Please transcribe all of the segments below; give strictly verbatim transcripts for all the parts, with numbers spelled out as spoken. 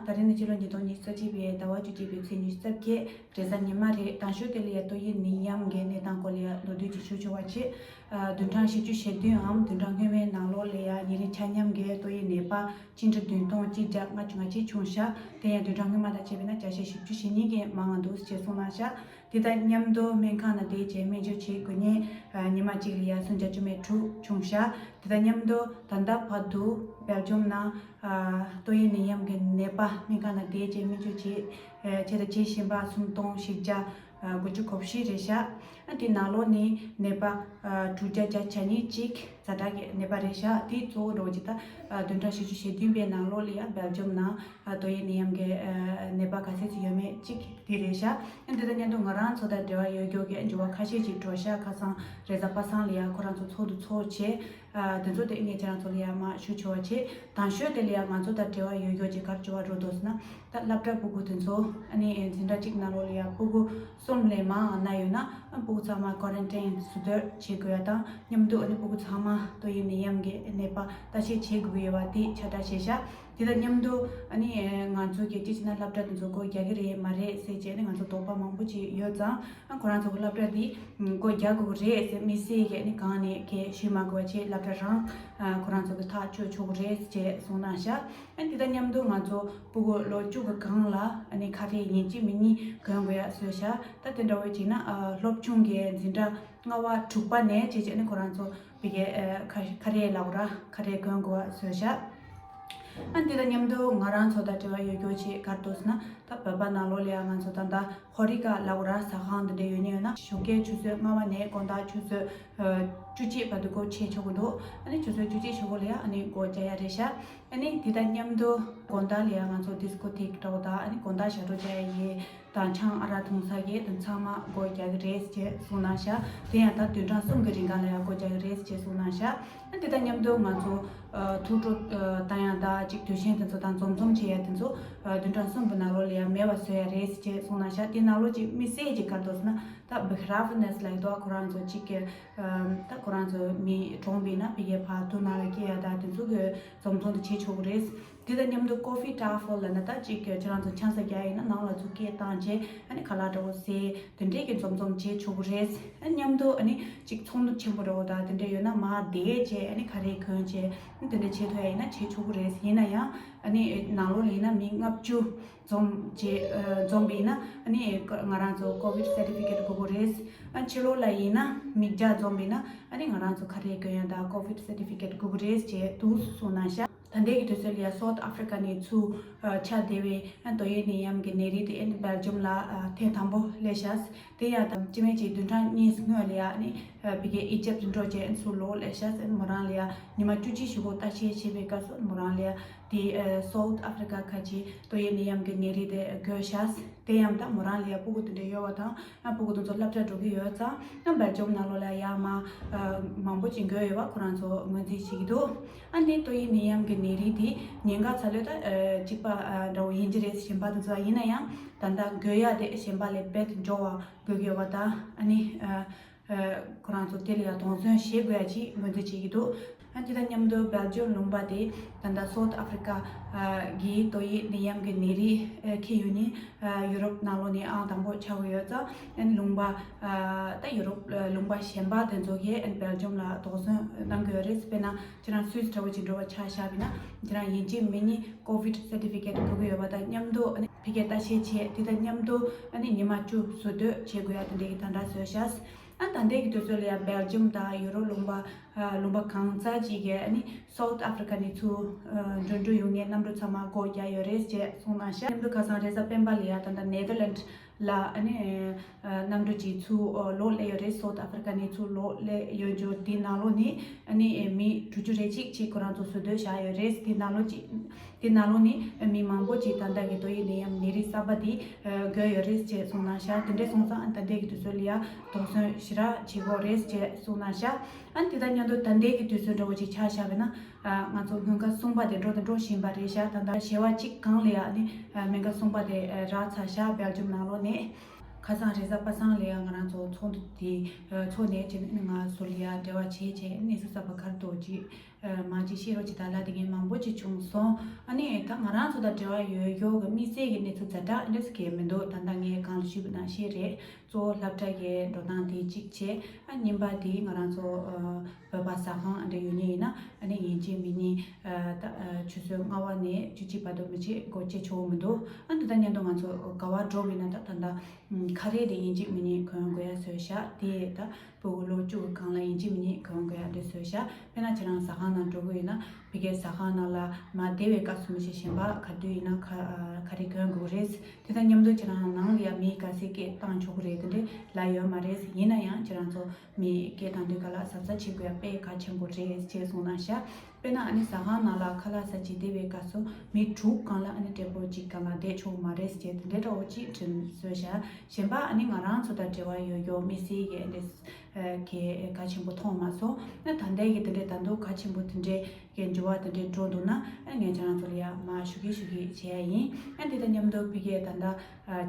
ད་རེས་ནི་ཕྱི་ལོ་ཉིས་སྟོང་ཉི་ཤུ་རྩ་གཅིག་པའི་ཟླ་བ་བཅུ་གཅིག་པའི་ཚེས་ཉི་ཤུ་རྩ་བརྒྱད། རེས་གཟའ་ཉི་མ་རེད། དང་ཤོས་དེ་ལ་ཡ་ཏོག་དབྱིབས་ནད་ཡམས་ཀྱི་གནས་སྟངས་སྐོར་ལ་ཡ་ལོ་དུས་ཀྱི་ཞུ་ཆོག་པ་བྱས། བདུན་ཕྲག་བཞི་བཅུ་ཞེ་བདུན་འམ་བདུན་ཕྲག་སྔོན་མའི་ནང་ལོགས་ལ་ཡ་ཉིན་རེ་ཆ་མཉམ་གྱི་ཏོག་དབྱིབས་ནད་པ་གཅིག་ཁྲི་བདུན་སྟོང་གཅིག་བརྒྱ་ལྔ་བཅུ་ང་གཅིག་བྱུང་ཤག་དེ་ཡང་བདུན་ཕྲག་སྔོན་མ་དང་བྱས་པས་ན་བརྒྱ་ཆ་བཞི་བཅུ་ཞེ་གཉིས་ཀྱིས་མང་བ་འདུག་ཅེས་གསུངས་གནང་ཤག་དེ་དང་མཉམ་དུ་སྨན་ཁང་ནང་བསྡད་བྱས་སྨན་བཅོས་བྱེད་དགོས་མཁན་ཉི་མ་གཅིག་ལ་ཡ་སུམ་བརྒྱ་བཅུ་མེད་དྲུག་བྱུང་ཤག་དེ་དང་མཉམ་དུ་ད་ལྟ་བར་དུ་སྦེལ་ཇམ་ནང་ཏོག་དབྱིབས་ནད་ཡམས་ཀྱི་ནད་པ་སྨན་ཁང་ནང་བསྡད་བྱས་སྨན་བཅོས་བྱེད་བྱས་དང་བྱེད་བཞིན་པ་སུམ་སྟོང་བཞི་བརྒྱ་དགུ་བཅུ་གོ་བཞི་རེད་ཤག་དེའི་ནང་ལོགས་ནས་ནད་པ་དྲུག་བརྒྱ་བརྒྱ་ཆ་གཉིས་གཅིག་ཛ་དྲག་གི་ནད་པ་རེད་ཤག་དེའི་གཙོ་བོ་འགྲོ་ཅི་ད་བདུན་ཕྲག་བཞི་བཅུ་ཞེ་བདུན་པའི་ནང་ལོགས་ལ་ཡ་སྦེལ་ཇམ་ནང་ཏོག་དབྱིབས་ནད་ཡམས་ཀྱི་ནད་པ་ག་ཚད་ཅིག་ཡོད་མེད་གཅིག་དེ་རེད་ཤག་དེ་དང་མཉམ་དུ་ང་རང་ཚོ་དང་འབྲེལ་བ་ཡོད་རྒྱུ་གི་འགྱུར་བ་ཁ་ཤས་ཅིག་འགྲོ་ཤག་ཁ་སང་རེས་གཟའ་པ་སངས་ལ་ཡ་ཁོ་རང་ཚོ་ཚོགས་འདུ་ཚོགས་བྱས། དེ་ཚོ་དེ་ངས་ཁྱེད་རང་ཚོ་ལ་ཡ་མར་ཞུ་ཆོག་པ་བྱས། དང་ཤོས་དེ་ལ་ཡ་ང་ཚོ་དང་འབྲེལ་བ་ཡོད་རྒྱུ་ཅིག་ག་རེ་བྱུང་བ་འགྲོ་འདུག་ཟེར་ན། ད་སློབ་གྲྭ་ཕྲུ་གུ་དེ་ཚོ་ཨ་ནི་འཛིན་གྲྭ་གཅིག་ནང་ལོགས་ལ་ཡ་ཕྲུ་གུ་གསུམ་ལས་མང་ང་ན་ཡོད་ན་ཕྲུ་གུ་ཚང་མ་ཀོ་རན་ཊིན་ཟུར་བསྡད་བྱེད་དགོས་ཡ་དང་མཉམ་དུ་ཨ་ནི་ཕྲུ་གུ་ཚང་མ་ཏོག་དབྱིབས་ནད་ཡམས་ཀྱི་ནད་པ་ལྟ་བཤལ་བྱེད་དགོས་ཀྱི་ཡོད་པ་དེ་ཁྱབ་བསྒྲགས་བྱས་ཤག་དེ་དང་མཉམ་དུ་ཨ་ནི་ང་ཚོ་གི་ཅི་བྱས་ན་སློབ་གྲྭ་དེ་ཚོ་སྒོ་རྒྱག་གི་རེད་མ་རེད་ཟེར་བྱས་ནས་ང་ཚོ་དོགས་པ་མང་པོ་ཅིག་ཡོད་ཙང་ཨ་ཁོ་རང་ཚོ་གི་སློབ་གྲྭ་འདི་སྒོ་རྒྱག་དགོས་ཀྱི་རེད་ཟེར་དམིགས་བསལ་གྱི་ཨ་ནི་གང་ནས་གས་ཞུས་མ་དགོས་པ་བྱས་སློབ་གྲྭ་རང་ཁོ་རང་ཚོ་གི་ཐག་གཅོད་ཆོག་གི་རེད་ཅེས་གསུངས་གནང་ཤག་ཨ་དེ་དང་མཉམ་དུ་ང་ཚོ་ཕྲུ་གུ་ལོ་བཅུ་གི་སྒང་ལ་ཨ་ནི་ཁ་རས་ཡིན་གཅིག་མིན་གཉིས་གོན་དགོས་ཡ་བཟོས་ཤག་ད་དེ་འདྲ་བོ་བྱས་ན་ཨ་སློབ་ཆུང་གི་འཛིན་གྲྭ་ལྔ་པ་དྲུག་པ་ནས་བྱས་བྱས་ནས་ཁོ་རང་ཚོ་བི་གའི་ཁ་ཁ་རས་ལབ་ར་ཁ་རས་གོན་དགོས་པ་བཟོས་ཤག་ཨ་དེ་དང་མཉམ་དུ་ང་རང་ཚོ་དང་འབྲེལ་བ་ཡོད་རྒྱུ་ཆེ་ག་རེ་འདུག་ཟེར་ན་ད་བོད་པ་ནང་ལོགས་ལ་ཡང་ང་ཚོ་ད་ལྟ་ཧོ་རི་ཀ་ལབ་ར་ཟ་ཁང་འདི་འདྲ་ཡོད་ནི་ཡོད་ན་ཞོགས་ཀའི་ཆུ་ཚོད་ལྔ་པ་ནས་དགོང་དག་ཆུ་ཚོད་བཅུ་གཅིག་བར་དུ་སྒོ་ཕྱེ་ཆོག་གི་འདུག་ཨ་ནི་ཆུ་ཚོད་བཅུ་གཅིག་ཞོགས་པ་ལ་ཡང་ཨ་ནི་སྒོ་རྒྱག་ཡ་རེད་ཤག་ཨ་ནི་དེ་དང་མཉམ་དུ་དགོང་དག་ལ་ཡང་ང་ཚོ་ཌི་སི་ཀོ་ཐེག་འདྲ་བོ་དང་ཨ་ནི་དགོང་དག་ཞབས་བྲོ་རྒྱག་ཡ་ཡི་དང་ཆང་ཨ་རག་འཐུང་ས་གི་དང་ཚང་མ་སྒོ་རྒྱག་གི་རེད་ཅེས་གསུངས་གནང་ཤག་དེ་ཡང་ད་བདུན་ཕྲག་གསུམ་གི་རིང་ག་ལ་ཡང་སྒོ་རྒྱག་གི་རེད་ཅེས་གསུངས་གནང་ཤག་ཨ་དེ་དང་མཉམ་དུ་ང་ཚོ་ཨ་ཐུགས་སྤྲོ་ཨ་བཏང་ཡ་དང་གཅིག་དུས་ཆེན་དེ་ཚོ་དང་འཛོམས་འཛོམས་བྱེད་ཡ་དེ་ཚོ་ཨ་བདུན་ཕྲག་གསུམ་གི་ནང་ལོགས་ལ་ཡང་མེད་པ་བཟོ་ཡ་རེད་ཅེས་གསུངས་གནང་ཤག་དེ་ནང་ལོགས་ཀྱི་དམིགས་བསལ་གྱི་ག་རེ་འདུག་ཟེར་ན་ད་བི་ཁ་ར་ཧྥི་ནེ་སི་ལབ་འདུག་ཁོ་རང་ཚོ་གཅིག་གི་ཨ་ད་ཁོ་རང་ཚོ་མི་གྲོངས་པ་ཡིན་ན་ཕ་གིའི་ཕར་དུར་ནང་ལ་སྐྱེལ་ཡ་དང་དེ་ཚོ་གི་འཛོམས་འཛོམས་དེ་བྱེད་ཆོག་གི་རེད། དེ་དང་མཉམ་དུ་ཀོ་ཕི་ཊ་ཧྥལ་ལབ་ན་ད་ཅིག་ཁྱེད་རང་ཚོ་ཆང་ས་རྒྱག་ཡིན་ན་ནང་ལ་ཚུར་སྐད་བཏང་བྱས་ཨ་ནི་ཁ་ལག་འདྲ་བོ་ཟས་དེ་འདྲས་ཀྱི་འཛོམས་འཛོམས་བྱེད་ཆོག་གི་རེད། ཨ་མཉམ་དུ་ཨ་ནི་ཅིག་ཚོགས་འདུ་ཆེན་པོ་འདྲ་བོ་དང་དེ་འདྲས་ཡོད་ན་མར་བསྡད་བྱས་ཨ་ནི་ཁ་རས་གོན་བྱས་ཨ་ནི་དེ་འདྲས་བྱེད་ཐུབ་ཡ་ཡིན་ན་བྱེད་ཆོག་གི་རེད། ཡིན་ན་ཡང་ཨ་ནི་ནང་ལོགས་ལ་ཡིན་ན་མི་ལྔ་བཅུ་འཛོམས་བྱས་ཨ་འཛོམས་པ་ཡིན་ན་ཨ་ནི་ང་རང་ཚོ་ཀོ་ཝིཌ་སར་ཊི་ཕི་ཀེཊ་དགོས་ཀྱི་རེད། ཨ་ཕྱི་ལོགས་ལ་ཡིན་ན་མི་བརྒྱ་འཛོམས་པ་ཡིན་ན་ཨ་ནི་ང་རང་ཚོ་ཁ་རས་གོན་ཡ་དང་ཀོ་ཝིཌ་སར་ཊི་ཕི་ཀེཊ་དགོས་ཀྱི་རེད་ཅེས་འདུག་གསུངས་གནང་ཤག་ད་ལྟའི་གི་དུས་ཚོད་ལ་ཡ་སའུཐ་ཨ་ཕི་རི་ཀ་ནས་ཚུར་ཨ་ཆགས་བསྡད་པའི་ཨ་ཏོག་དབྱིབས་ནད་ཡམས་ཀྱི་ནད་རིགས་དེ་ཨ་ནི་སྦེལ་ཇམ་ལ་ཨ་ཐེངས་དང་པོ་སླེབས་ཤག་དེ་ཡང་ད་སྤྱི་མི་གཅིག་བདུན་ཕྲག་གཉིས་སྔོན་ལ་ཡ་ཨ་ནི་ཨ་ཕ་གིའི་ཨི་ཇིབ་འགྲོ་བྱས་ཨ་ནི་ཚུར་ལོག་སླེབས་ཤག་ཨ་ནི་མོ་རང་ལ་ཡ་ཉི་མ་བཅུ་གཅིག་ཞིག་གོ་ལྟ་བཤལ་བྱེད་པའི་སྐབས་སུ་མོ་རང་ལ་ཡ་དེ་ཨ་སའུཐ་ཨ་ཕི་རི་ཀ་ཁ་ཆེ་ཏོག་དབྱིབས་ནད་ཡམས་ཀྱི་ནད་རིགས་དེ་འགོས་ཤག་དེ་ཡང་ད་མོ་རང་ལ་ཡ་ཕྲུ་གུ་དེ་འདྲ་ཡོད་པ་དང་ཨ་ཕྲུ་གུ་དེ་ཚོ་སློབ་གྲྭ་འགྲོ་གི་ཡོད་ཙང་ཨ་སྦེལ་ཇམ་ནང་ལོགས་ལ་ཡ་མ་ཨ་མང་པོ་ཅིག་འགོས་ཡོད་པ་ཁོ་རང་ཚོ་ངོས་འཛིན་བྱེད་ཀྱི་འདུག་ཨ་ནི་ཏོག་དབྱིབས་ནད་ཡམས་ཀྱི་ནད་རིགས་དེ་ཉེན་ཁ་ཚ་ལོས་ད་ཨ་གཅིག་པ་ཨ་འདྲ་བོ་ཡིན་གྱི་རེད། གཞན་པ་དེ་ཚོ་ཡིན་ན་ཡང་ད་ལྟ་འགོས་ཡ་དེ་གཞན་པ་ལས་རྦད་དེ་མགྱོགས་པ་འགོས་ཀྱི་ཡོད་པ་དང་ཨ་ནི་ཨ་ཨ་ཁོ་རང་ཚོ་དེ་ལ་ཡང་དོགས་ཟོན་བྱེད་དགོས་ཡ་ཅིག་ངོས་འཛིན་བྱེད་ཀྱི་འདུག་ཨ་དེ་དང་མཉམ་དུ་སྦེལ་ཇམ་ལུང་པ་དེ་ད་ལྟ་སའུཐ་ཨ་ཕི་རི་ཀ་ཨ་གི་ཏོག་དབྱིབས་ནད་ཡམས་ཀྱི་ནད་རིགས་ཨ་འཁྱེར་ཡོད་ནི་ཨ་ཡུ་རོབ་ནང་ལོགས་ནས་ཨང་དང་པོ་ཆགས་ཀྱི་ཡོད་ཙང་ཨ་ནི་ལུང་པ་ཨ་ད་ཡུ་རོབ་ཨ་ལུང་པ་གཞན་པ་དེ་ཚོ་གིས་ཨ་ནི་སྦེལ་ཇམ་ལ་དོགས་ཟོན་གནང་གི་ཡོད་རེད། དཔེར་ན་ཁྱེད་རང་སུད་སི་འདྲ་བོ་ཅིག་འགྲོ་བ་ཆ་བཞག་པ་ཡིན་ན་ཁྱེད་རང་ཡིན་གཅིག་མིན་གཉིས་ཀོ་ཝིཌ་སར་ཊི་ཕི་ཀེཊ་དགོས་ཀྱི་ཡོད་པ་དང་མཉམ་དུ་ཨ་ནི་ཕ་གིར་ལྟ་བཤལ་བྱས་དེ་དང་མཉམ་དུ་ཨ་ནི་ཉི་མ་བཅུ་ཟུར་སྡོད་བྱེད་དགོས་ཡ་དེ་འདྲའི་གི་གདན་འདྲེན་བཟོས་ཤག་ཨ་ད་ལྟའི་གི་དུས་ཚོད་ལ་ཡ་སྦེལ་ཇམ་དང་ཡུ་རོབ་ལུང་པ་ཨ་ལུང་པ་གང་ས་ཅིག་གིས་ཨ་ནི་སའུཐ་ཨ་ཕི་རི་ཀ་ནས་ཚུར་ཨ་འགྲོ་འགྲོ་ཡོང་མཁན་གནམ་གྲུ་ཚང་མ་སྒོ་རྒྱག་ཡོད་རེད་ཅེས་གསུངས་གནང་ཤག་མཉམ་དུ་ཁ་སང་རེས་གཟའ་སྤེན་པ་ལ་ཡ་ད་ལྟ་ནེ་དར་ལེནཌ་ལ་ཨ་ནི་ཨ་གནམ་གྲུ་ཅིག་ཚུར་ཨ་ལོག་སླེབས་ཡོད་རེད། སའུཐ་ཨ་ཕི་རི་ཀ་ནས་ཚུར་ལོག་སླེབས་ཡོད་འགྲོ་དེའི་ནང་ལོགས་ནས་ཨ་ནི་མི་དྲུག་ཅུ་རེ་གཅིག་ཅིག་ཁོ་རང་ཚོ་ཟུར་སྡོད་བཞག་ཡོད་རེད། དེའི་ནང་ལོགས་ཅིག་དེ་ནང་ལོགས་ནས་མི་མང་པོ་ཅིག་ད་ལྟ་གི་ཏོག་དབྱིབས་ནད་ཡམས་ནད་རིགས་གསར་པ་འདི་འགོས་ཡོད་རེད་ཅེས་གསུངས་གནང་ཤག་དེ་འདྲས་སོང་ཙང་ཨ་ད་ལྟའི་གི་དུས་ཚོད་ལ་ཡ་དོགས་ཟོན་ཞེ་དྲག་བྱེད་དགོས་རེད་ཅེས་གསུངས་གནང་ཤག་ཨ་དེ་དང་མཉམ་དུ་ད་ལྟའི་གི་དུས་ཚོད་འདྲ་བོ་ཅིག་ཆ་བཞག་པ་ཡིན་ན་ང་ཚོ་སྔོན་ཁ་གསུམ་པ་དེ་འགྲོ་དང་འགྲོ་བཞིན་པ་རེད་ཤག་ད་ལྟ་ཞེ་བ་གཅིག་སྒང་ལ་ཡ་ནི་སྨན་ཁང་གསུམ་པ་དེ་རག་ཚར་ཤག་སྦེལ་ཇམ་ནང་ལོགས་ནས། ཁ་སང་རེས་གཟའ་པ་སངས་ལ་ཡ་ང་རང་ཚོ་ཚོགས་འདུ་དེ་ཚོགས་ནས་ཅིག་ང་ཚོ་ལ་ཡ་འབྲེལ་བ་བྱས་བྱས་གནས་ཚུལ་གསར་པ་ག་རེ་འདུག་ཅིག་མ་ཅིག་ཤེས་རོགས་ཅིག་ད་ལ་དེ་གའི་མང་པོ་ཅིག་བྱུང་སོང་། ཨ་ནི་ད་ང་རང་ཚོ་དང་འབྲེལ་བ་ཡོད་ཡོད་གི་དམིགས་བསལ་གྱི་གནས་ཚུལ་ཛ་དྲག་འདྲ་ཟེར་གྱི་མི་འདུག་ད་ལྟ་ངས་གང་ལ་ཞུས་པ་ནང་བཞིན་རེད། གཙོ་བོ་སློབ་གྲྭ་གི་འགྲོ་སྟངས་དེ་གཅིག་བྱས། ཨ་གཉིས་པ་དེ་ང་རང་ཚོ་བོད་པ་ཟ་ཁང་འདྲ་ཡོད་ཉེ་ཡིན་ན་ཨ་ནི་ཡིན་གཅིག་མིན་གཉིས་ད་ཆུ་ཚོད་ལྔ་པ་ནས་བཅུ་གཅིག་བར་དུ་མི་བྱེད་སྒོ་ཕྱེ་ཆོག་མི་འདུག་ཨ་འདི་དང་མཉམ་དུ་ང་ཚོ་ག་བ་འགྲོ་བ་ཡིན་ན་ད་ད་ལྟ་ཁ་རས་དེ་ཡིན་གཅིག་མིན་གཉིས་གོན་དགོས་ཡ་བཟོས་ཤག་དེ་ད། ཕྲུ་གུ་ལོ་བཅུ་གི་སྒང་ལ་ཡིན་གཅིག་མིན་གཉིས་གོན་དགོས་ཡ་འདི་བཟོས་ཤག་དཔེར་ན་ཁྱེད་རང་ཟ་ཁང་ནང་འགྲོ་གི་ཡོད་ན་ཕ་གིའི་ཟ་ཁང་ནང་ལ་མ་བསྡད་པའི་སྐབས་སུ་མི་ཤེས་གཞན་པ་ག་དུས་ཡིན་ན་ཁ་ཁ་རས་གོན་དགོས་རེད། དེ་དང་མཉམ་དུ་ཁྱེད་རང་ནང་ལ་ཡ་མི་ག་ཚད་སྐད་བཏང་ཆོག་གི་རེད། དེ་འདྲའི་ལབ་ཡོད་མ་རེད། ཡིན་ན་ཡང་ཁྱེད་རང་ཚོ་མི་སྐད་བཏང་དུས་ག་ལ་གཟབ་གཟབ་བྱེད་དགོས་ཡ་དཔེ་གལ་ཆེན་པོ་རེད་ཅེས་གསུངས་གནང་ཤག་དཔེར་ན་ཨ་ནི་ཟ་ཁང་ནང་ལ་ཁ་ལག་ཟ་བྱེད་བསྡད་པའི་སྐབས་སུ་མི་དྲུག་སྒང་ལ་ཨ་ནི་ཊེ་བལ་གཅིག་སྒང་ལ་བསྡད་ཆོག་མ་རེད་ཅེས་དེ་འདྲའི་འདྲ་བོ་གཅིག་དྲན་བཟོས་ཤག་གཞན་པ་ཨ་ནི་ང་རང་ཚོ་དང་འབྲེལ་བ་ཡོད་ཡོད་དམིགས་བསལ་གྱི་ཨ་འདི་གལ་གལ་ཆེན་པོ་མཐོང་མ་སོང་། ཨ་ད་ལྟའི་གི་དེ་འདྲའི་ད་དུང་གལ་ཆེན་པོ་དེ་འདྲའི་གི་འགྱུར་བ་དེ་འདྲའི་འགྲོ་འདུག་ན་ཨ་ངས་ཁྱེད་རང་ཚོ་ལ་ཡ་མ་ཞུ་གི་ཞུ་གི་བྱེད་ཡ་ཡིན། ཨ་འདི་དང་མཉམ་དུ་ཕ་གིའི་ད་ལྟ་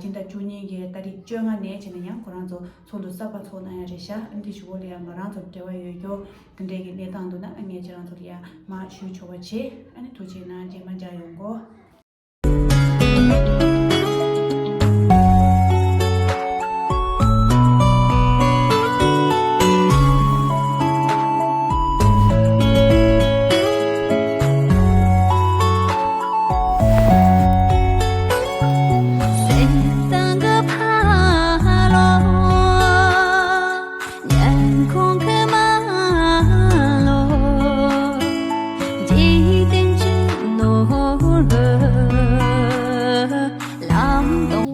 སྤྱི་ཟླ་བཅུ་གཉིས་ཀྱི་ཏ་རིག་བཅོ་ལྔ་ནས་བྱས་ན་ཡང་ཁོ་རང་ཚོ་ཚོགས་འདུ་གསར་པ་ཚོགས་གནང་ཡ་རེད་ཤག་ཨ་འདི་ཞུ་གོ་ལ་ཡ་ང་རང་ཚོ་འབྲེལ་བ་ཡོད་ཡོད་དེ་འདྲའི་གི་གནས་སྟངས་འདུག་ན་ཨ་ངས་ཁྱེད་རང་ཚོ་ལ་ཡ་མ་ཞུ་ཆོག་པ་བྱེད། ཨ་ནི་ཐུགས་རྗེ་གནང་། རྗེས་མ་མཇལ་ཡོང་གོ།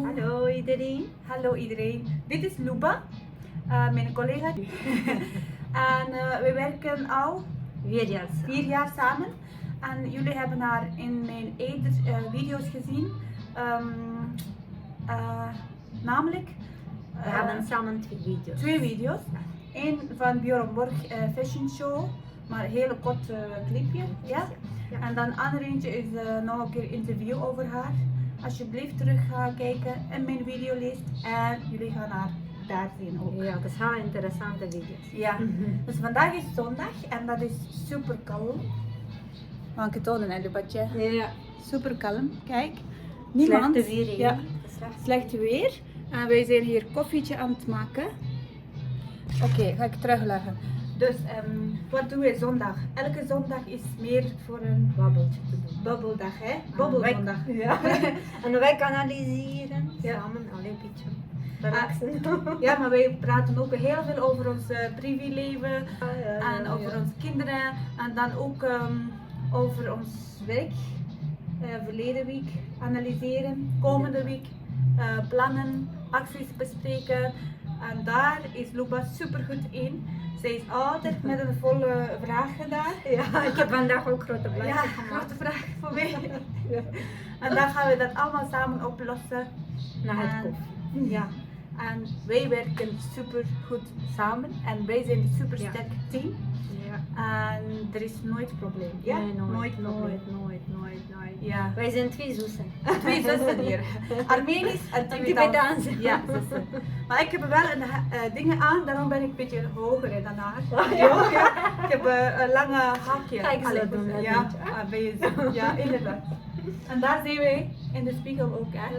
Hallo iedereen. Hallo iedereen. Dit is Luba, eh, mijn collega. En eh, we werken al vier jaar samen. Vier jaar samen. En jullie hebben haar in mijn eerder eh, video's gezien. Ehm, eh, namelijk, We eh, hebben samen twee video's. Twee video's. Ja. Eén van Björn Borg eh, Fashion Show. Maar een hele kort eh, clipje. Ja? Ja. En dan ander eentje is eh, nog een keer interview over haar. Alsjeblieft terug gaan kijken en mijn videolijst. En jullie gaan haar daar zien ook. Ja, dat is heel interessante video's. Ja. Dus vandaag is zondag en dat is super kalm. Mag ik het tonen, hè, Lubatje? Ja. Super kalm, kijk. Niemand. Slechte weer, hè? Ja. Slechte weer. En wij zijn hier koffietje aan het maken. Oké, ga ik terugleggen. Dus ehm, wat doen we zondag? Elke zondag is meer voor een babbeltje te doen. Babbeldag, hè? Babbelzondag. Ja. En wij kanaliseren samen al een beetje. Relaxen. Ja, maar wij praten ook heel veel over ons eh, privéleven en over onze kinderen. En dan ook ehm, over ons werk. Eh, verleden week analyseren, komende week eh, plannen, acties bespreken. En daar is Luba super goed in. Zij is altijd met een volle vraag daar. Ja, ik heb vandaag ook grote vragen gemaakt. Ja, grote vraag voor mij. En dan gaan we dat allemaal samen oplossen. Na het koffie. Ja. En wij werken super goed samen en wij zijn een super sterk team. Ja. En er is nooit probleem. Ja? Nee, nooit, nooit, nooit, nooit, nooit, nooit. Ja. Wij zijn twee zussen. Twee zussen hier. Armenisch en Tibetaans. Tibetaans. Ja, zussen. Maar ik heb wel een uh, dingen aan, daarom ben ik een beetje hoger dan haar. Oh, ja. Ja, ik heb uh, een lange hakje. Kijk, zo doen we. Ja, ja, inderdaad. En daar zien wij in de spiegel ook, hè?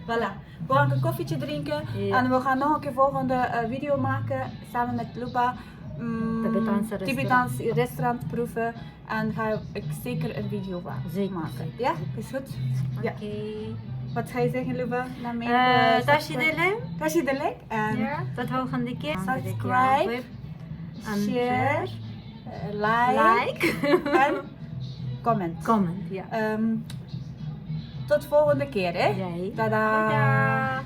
Voilà. We gaan een koffietje drinken en we gaan nog een keer volgende uh, video maken samen met Luba. Mm, Tibetaanse restaurant. Tibetaans restaurant proeven. En ga ik zeker een video maken. Zeker. Ja, is goed? Ja. Oké. Wat ga je zeggen, Luba? Naar mijn uh, uh, Tashi Delek. Tashi Delek. En tot volgende keer. Subscribe. En share. Like. Like. En comment. Comment, ja. Um, tot volgende keer, hè? Yay. Tada. Tada.